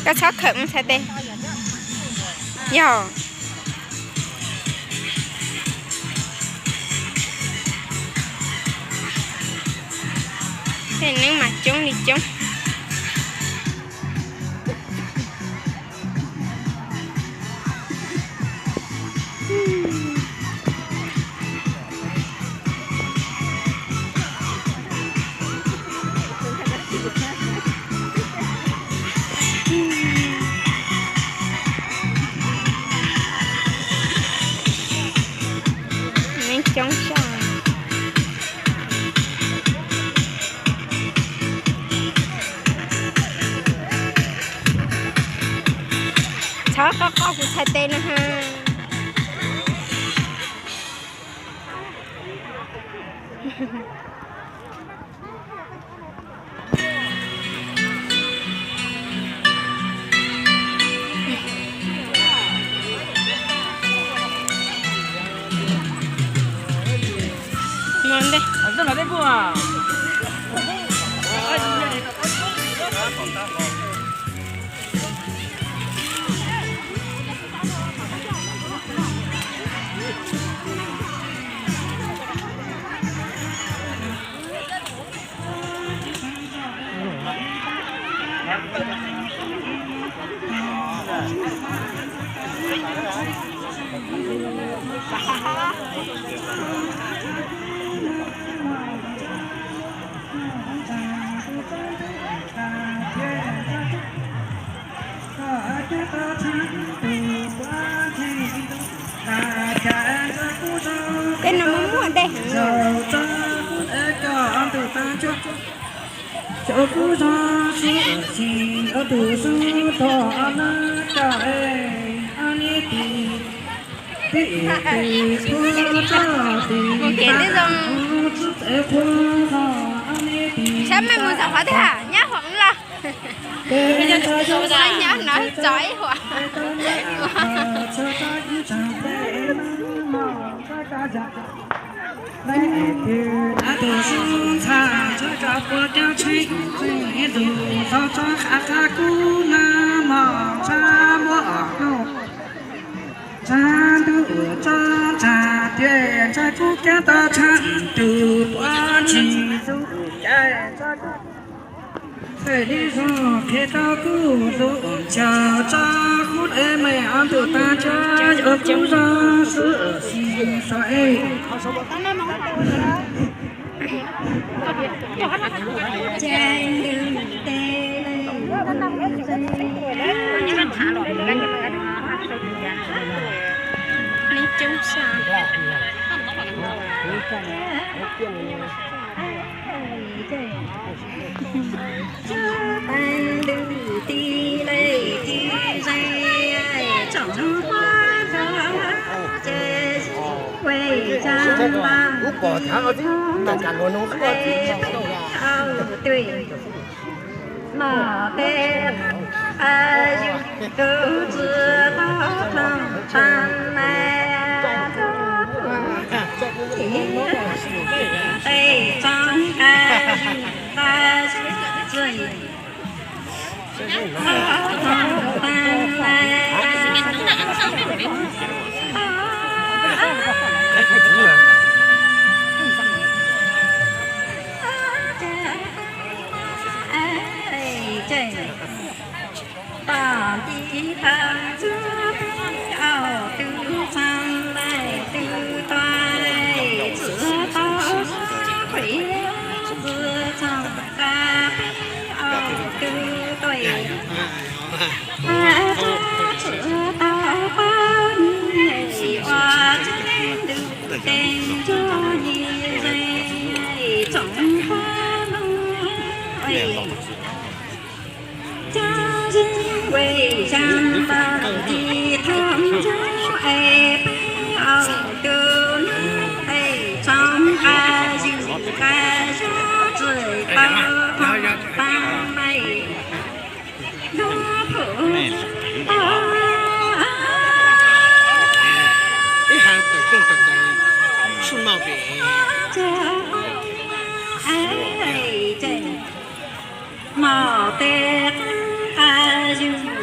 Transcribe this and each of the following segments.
Koj txhob khawm mus txhais tes. Yog. Tej neeb mas coob li coob. Neeb coob saj. Txhob qoj qoj kuv txhais tes no ha. Tej no muaj muaj dej heev. Mus kev twb zoo. Saib mej mus txog qhov twg, nyab huam los? Nyob no tso ib huam. Ib haav tawm kooj tawm tais tshwj maj pem. Mom tes qab qab yug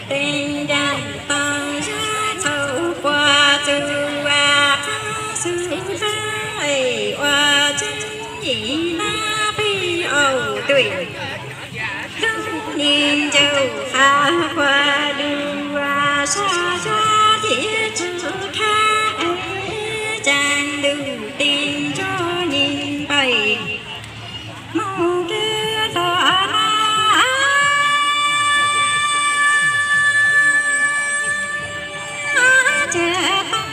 Teev ncaaj tau zab txhaum quas txug qab xub hlab ua tseeb yim nab peb au tuj. Lub nyi ncaug qab quas lug sab zab ces tsi khab es caag lug teev nco nyi npaim moog kag hlo na. Ces tau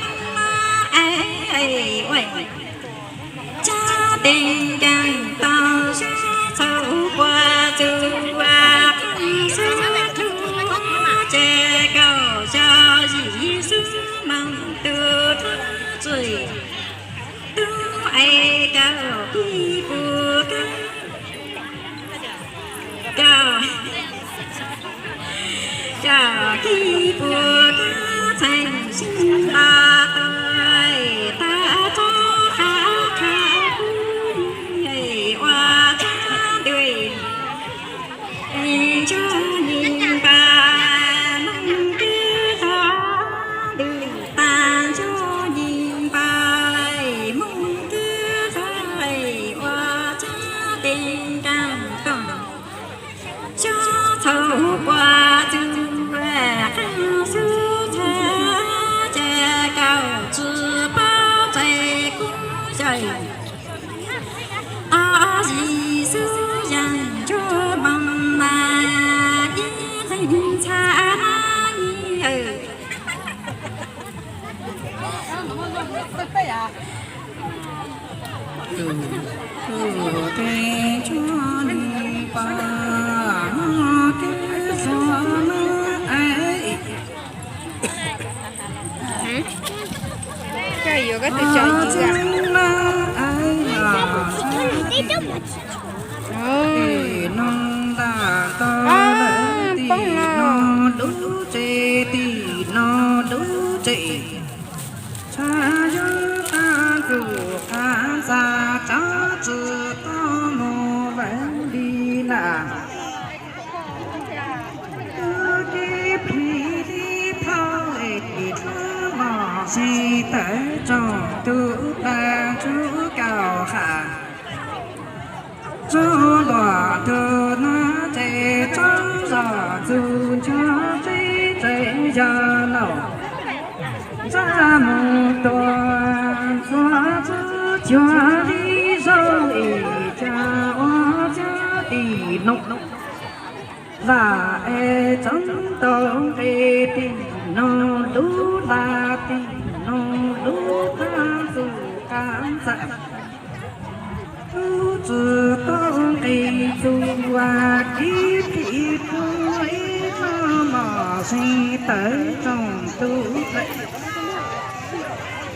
es ua zab teev ncaaj tau zab txhaum quas txug qab xub hlab ces kaum xya yim xub moog tug rab txim tub es kaum kib puas kab, kaum, kaum kib puas kab txheem sib nta tau tag txog qab qha ua zab ntuj. Nco nyi npaim moog kag hlo, lug tag nco nyi npaim moog kag hlo ua zab teev ncaaj tau zab txhaum quas txug qab xub hlab ces kaum tsi paub txais kub zais. Tau zim xub yaam ncuab moog mas ib leeg ntxhab nab nyi. Tus tub teg tso nws pab kag hlo na. Koj yuav koj tus tso yig. Tim no ntam tau lawm, tim no lub tsev, tim no lub tsev. Tshav zog tag nrho qab xav tsav tsi tau mus lawm li lawm. Tub teb plhis tib plhaub es tub mos sib tawv tsoom tub plag tub kaum has. Tsob ntuas tug nab tsev tsob zos txug nchuav teb tsev yawg laus. Ntsaj mus tua ntxuav txuj cuag li zaug es cas ua cas tim no lam es txoov tau nqe tim no lub lag tim no lub thaj txug qab xav. Tub tsi tau nqe txug ua kib plhis tub ib tug mos sib tawv tsoom tub plag.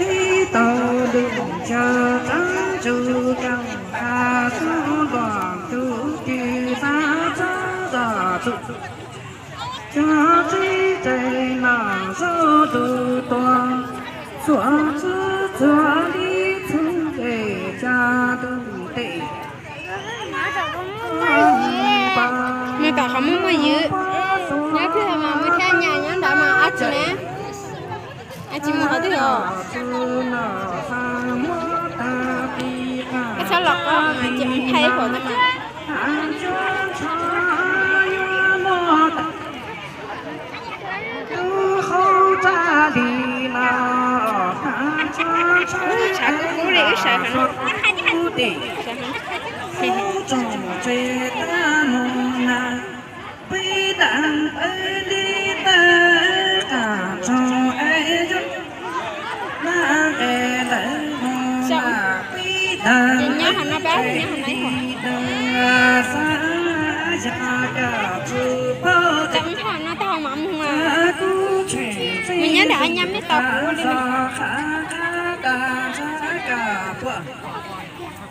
Ib tau lug ncaws tsav tsuj kaum has xub ntuas tug kws xav tsav zos txug. Cov teb tsev no zaub tug tuag Txuas txwv txuas li txhub es cov ntuj tes. Mus tom qhov muaj muaj ywv. Nyob twg mas mus thiaj nyas nyob ntawd mas ab tsi na. Ab tsi mus qhov twg os? Koj txhob los qab mas ces thaij ib puas tau mas. Tshav kub kub li wb sawv heev. Ces nyob hauv no pab, nyob hauv no ib hom. Tam thaj no tau hauv mam mus mas. Mus nyob nram nyab mej tos kuv li.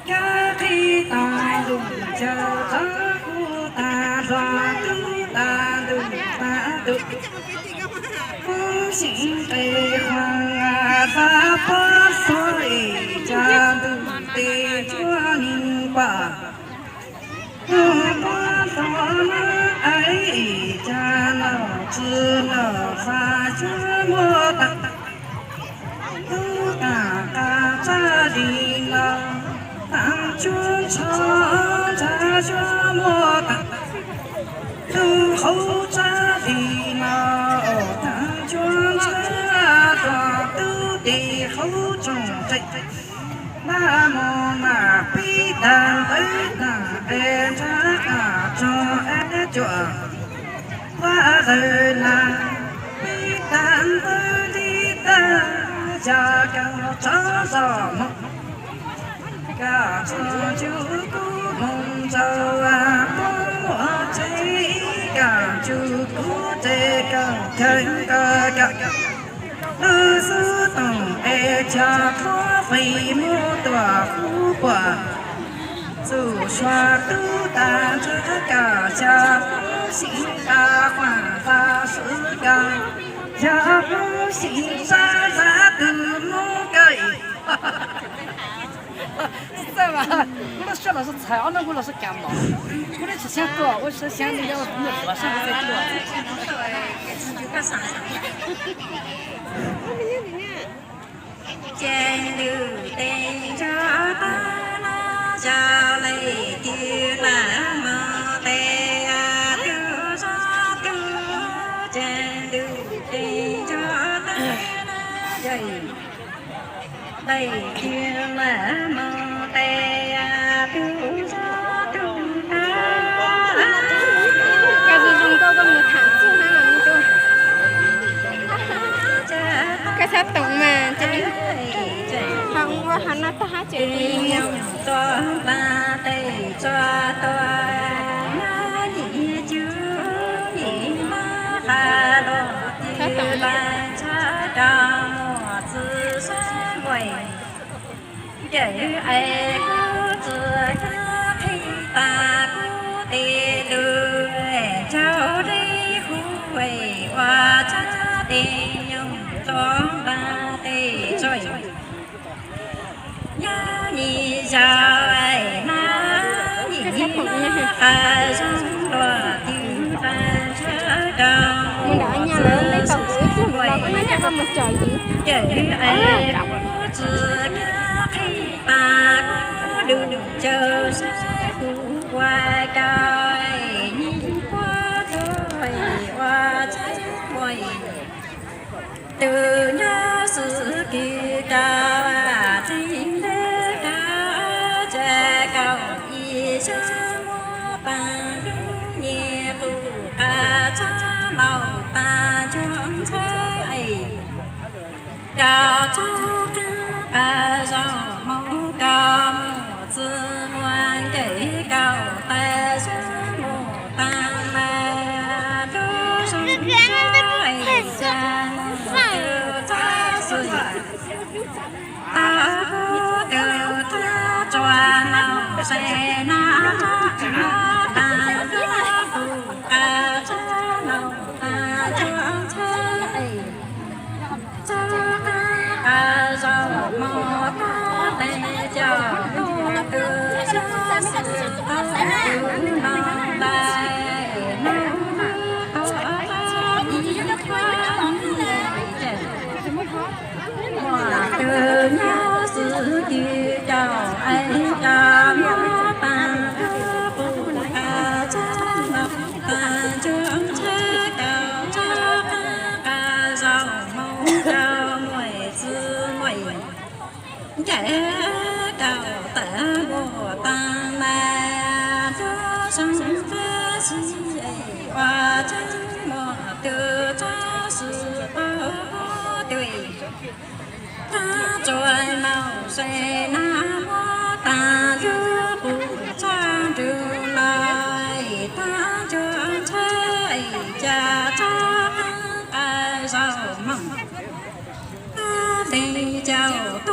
Kab qhib tas lus ncaws txog kuv tas hluas tub tas ntuj tas ntuj. Kub xyim qe huas xav pob xuav es cov ntuj tes cuab nis pam. Ntuj pob xuav muab aiv es cov nom tswv nom xav cuab muab tas. Tub tas qas txaj li no, tas cuab ntshav ntshav cuab muab tas. Tub hauv txaj li no, tas cuab ntshav txog tub tes hauv tsoom tseem. Nab mus mas pib tag npawb tag es ntshav qas tso es cuam. Vaj zawg na, pib tag npawb li tag, yog koj tso zog mus. Koj tso ncu kub mus rau poob ua tsev, koj ncu kub tsev koj kheev koj koj. Lub xub toom es cov thuab fis muab tuam kub puam. Txuj sua tub tas ntshav koj xya poob sim tas quaj tas swv koj. Xya poob sim tas zaj twg muab koj. Kuv lub siab los txhais ob hnub kuv los kav mom, kuv lub tsis xyab tuaj ua siab xyab li yog nyuam qhuav sab ua txhais tuaj. Ces ntuj tes ntsog tag no, cov leej twg lam mus tes tub zov tub, ces ntuj tes ntsog tag no, leej twg lam mus tes tub zov tub. Koj zoo zoo nkauj koj mus tham txuj hab los me tub. Koj txhob toom mas ces ho ua hov no tag hab ces li. Tso npa tes tso tua, nyab yim cub yim mab qha los yim la ntshav rau muam txiv sab nqaim. Ncaws es kub txiv kab qhib tas kub tes lug, ncaug dib huv ua txhab tes nyoog tso npa tes tso. Nyab yim zaug nab yim qha zoo luag twg tas ntshav rau muam txiv sab nqaim. Ncaws es kub txiv kab qhib tas kub lug ncaug sab huv ua kab nyiaj puab txog ua txhab ua. Tus nyob xwb kis kab txij ntev kab tsa kaum ib xyoo muab pab lub nyiaj qus qab txhob laus tas ncuab ntxhab es. Koj txhob qab qab zaug mus koj mus txwv muag nkeeg koj tais zog mus tas mas lub zoo txhob es xa mus tus txhob xwm. Tau kub tus txhob tsua laus se na txhob muab tas lub qus qab txhob laus tas ncuab ntxhab es. Txhob qab qab Mos tab tes coj tus sab xwm tau tus no lais no, ib qho mus tus nyob xwb tis coj es coj mos tas lub qub tas tsa los tas ncuj tsheb coj tsa qab qas zaum mus coj muaj txwv muaj ncaim coj tawm muaj tas mas coj zoo txab xwb es ua tseeb muaj tus txab xwm tau tus txab tsuas maum se na muab tas lub qub txab nrug los tas ncuj tsheb cas tsa qab qas zaum mus tab tes coj